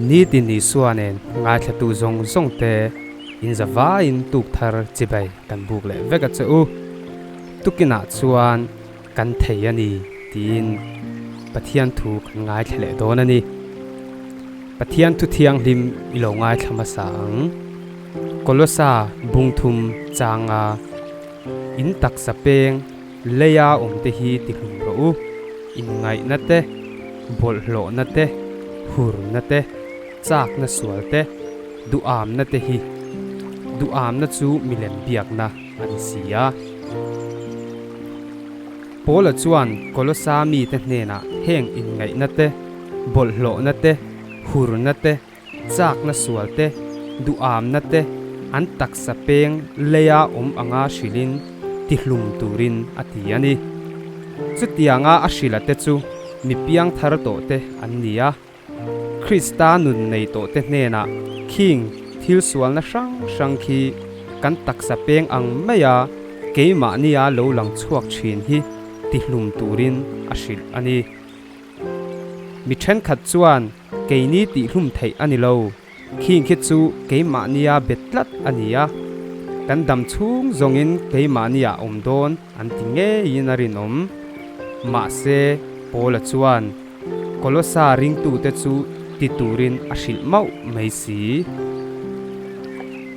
Nitin Isua nen ngaithlatu zawng zawng te in zavaiin tuk thar chibai kan buk leh vek a che u. Tukinah chuan kan thei a ni tiin Pathian thu kan ngaithla leh dawn a ni. Pathian thu thianghlim i lo ngaithla hmasa ang. Kolosa bungthum changa in taksa peng leia awmte hi tihlum rawh u, inngaihna te, bawlhhlawhna te, hurna te, chakna sual te, duhamna te hi. Duhamna chu milem biakna a ni si a. Paula chuan Kolosa mite hnenah heng inngaihna te, bawlhhlawhna te, hurna te, chakna sual te, duhamna te an taksa peng leia awm anga hrilhin tihlum turin a ti a ni. Chutianga a hrila te chu mi piang thar tawh te an ni a. Krista nun nei tawh te hnenah khing thil sualna hrang hrang khi kan taksa peng ang maia keimahnia lo lang chhuak thin hi tihlum turin a hrilh a ni. Mi thenkhat chuan keini tihhlum theih a ni lo, khing khi chu keimahnia bet tlat a ni a, kan dam chhung zawngin keimahnia awm dawn an ti ngeiin a rinawm. Mahse, Paula chuan Kolosa ringtute chu ti turin a hrilh mauh mai si.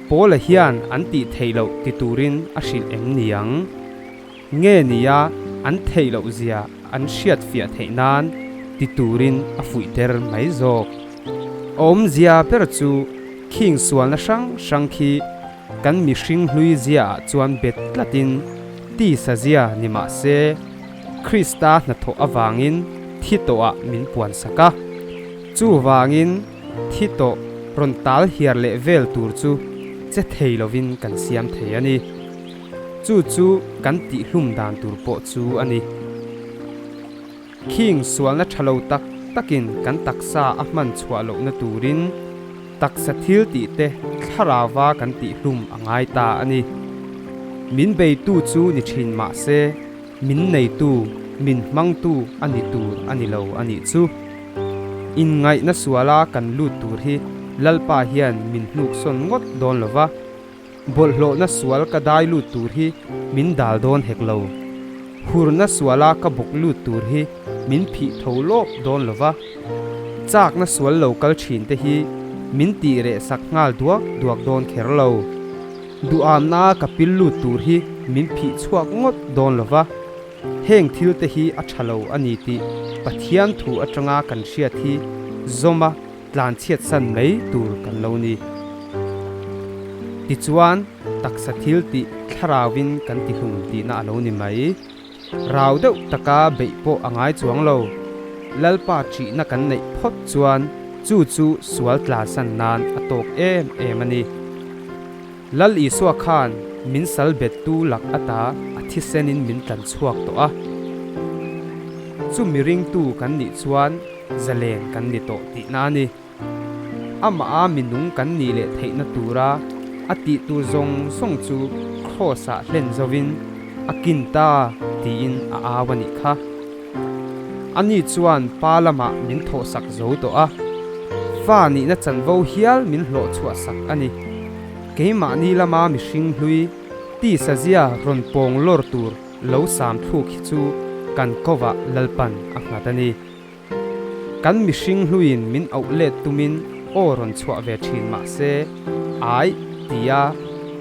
Paula hian an tih theih loh ti turin a hrilh em niang? Nge nia an theih loh zia an hriat fiah theih nan ti turin a fuih der mai zawk. Awmzia ber chu khing sualna hrang hrang khi kan mihring hlui zia ah chuan bet tlatin tisa zia ni mah se Krista hnathawh avangin thi tawhah min puan sak a. Chuvangin thi tawh rawn tal hiar leh vel tur chu che thei lovin kan siam thei a ni. Chu chu kan tihhlum dan tur pawh chu a ni. Khing sualna tha lo tak takin kan taksa a hman chhuah lohna turin taksa thil tih te thlarauva kan tihhlum a ngai ta a ni. Min beitu chu ni thin mah se, min neitu, min hmangtu a ni tur a ni lo a nih chu. Inngaihna suala kan lut tur hi Lalpa hian min hnuksawn ngawt dawn lo va. Bawlhhlawhna sual ka dai lut tur hi min dal dawn hek lo. Hurna suala ka bawk lut tur hi min phih tho lawp dawn lo va. Chakna sual lo kal thin te hi min tih reh sak nghal duak duak dawn kher lo. Duhamna ka pil lut tur hi min phih chhuak ngawt dawn lo va. Heng thil te hi a tha lo a ni tih Pathian thu atanga kan hriat hi zawma tlanchhiat san mai tur kan lo ni. Tichuan, taksa thil tih thlarauvin kan ti hlum tihna a lo ni mai. Rau deuh taka beih pawh a ngai chuang lo. Lalpa ṭihna kan neih phawt chuan chu chu sual tlansan nan a tawk em em a ni. Lal Isua khan min sal bettu lak ata a thisenin min tlan chhuak tawh a. Chu miringtu kan nih chuan zalen kan ni tawh tihna a ni. Amah a minung kan nih leh theihna tura a tih tur zawng zawng chu Kraws-ah hlen zovin a kin ta tiin a au a nih kha. Ani chuan pa lamah min thawhsak zo tawh a, fa nihna chanvo hial min hlawh chhuahsak a ni. Keimahni lama mihring hlui tisa zia rawn pawng lawr tur lo sam thluk hi chu kan kovah Lalpan a nghat a ni. Kan mihring hluiin min auh let tumin aw rawn chhuah ve thin mah se, Aih tia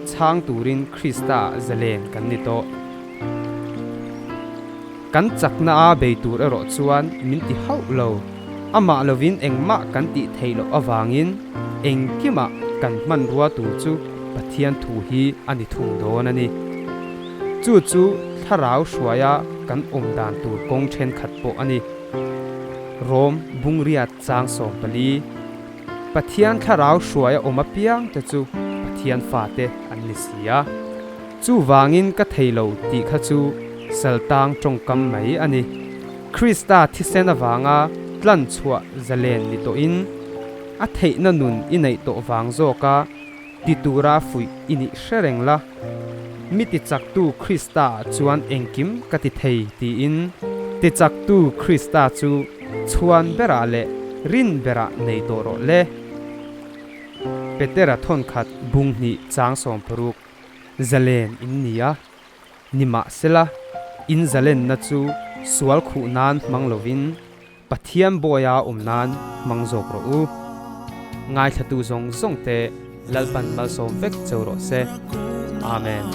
chhang turin Krista zalen kan ni tawh. Kan chakna a bei tur erawh chuan min ti hauh lo. Amah lovin engmah kan tih theih loh avangin engkimah kan hmanrua tur chu Pathian thu hi a ni thung dawn a ni. Chu chu thlarau hruaia kan awm dan tur kawng thenkhat pawh a ni. Rom Bungriat chang 14. Pathian thlarau hruaia awm apiang te chu Pathian fate an ni si a. Chuvangin ka thei lo tih kha chu saltang tawngkam mai a ni. Krista thisen avanga tlan chhuah zalen ni tawhin a theihna nun i neih tawh vang zawka. Ti tura fuih i nih hre reng la. Mi tichaktu Krista-ah chuan engkim ka ti thei tiin tichaktu Krista chu chhuan berah leh rin berah nei tawh rawh le. Petera thawnkhat bung hnih chang 60 zalen in ni a, nimahsela in zalenna chu sual khuh nan hmang lovin Pathian Bawia awm nan hmang zawk rawh u. Ngaithlatu zawng zawng te Lalpan malsawm vek cheu rawh se. Amen.